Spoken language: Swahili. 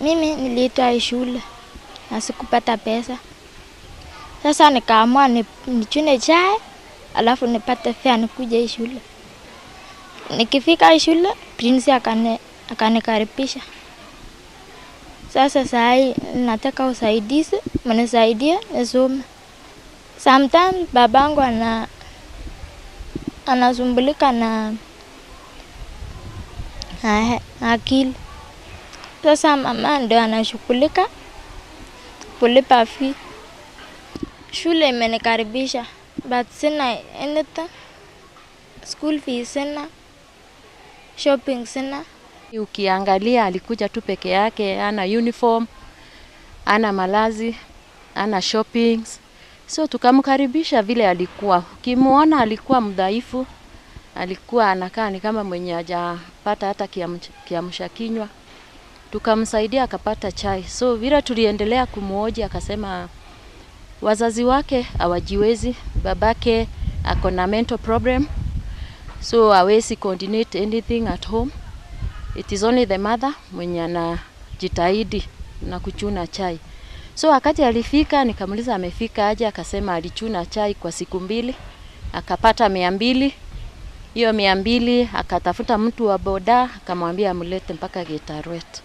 Mimi niliitwa shule na sikupata pesa. Sasa nikaamua nichune chai alafu nipate fare nikuje shule. Nikifika shule Prince akanikaribisha. Sasa sahi nataka usaidizi, mnisaidie nisome. Sometimes babangu anasumbulika na akili. Sasa mama ndio anashughulika kulipa fee. Shule imenikaribisha but sina anything. School fees sina, shopping sina. Ukiangalia alikuja tu peke yake, hana uniform, hana malazi, hana shoppings. So tukamkaribisha vile alikuwa. Ukimuona alikuwa mdhaifu, alikuwa anakaa ni kama mwenye hajapata hata kiamsha kinywa. Tukamsaidia akapata chai. So vile tuliendelea kumuoji akasema wazazi wake hawajiwezi, babake ako na mental problem, so hawezi coordinate anything at home. It is only the mother mwenye anajitahidi na kuchuna chai. So wakati alifika nikamuuliza amefika aje, akasema alichuna chai kwa siku 2, akapata 200. Hiyo 200 akatafuta mtu wa boda akamwambia amlete mpaka Gitaruet.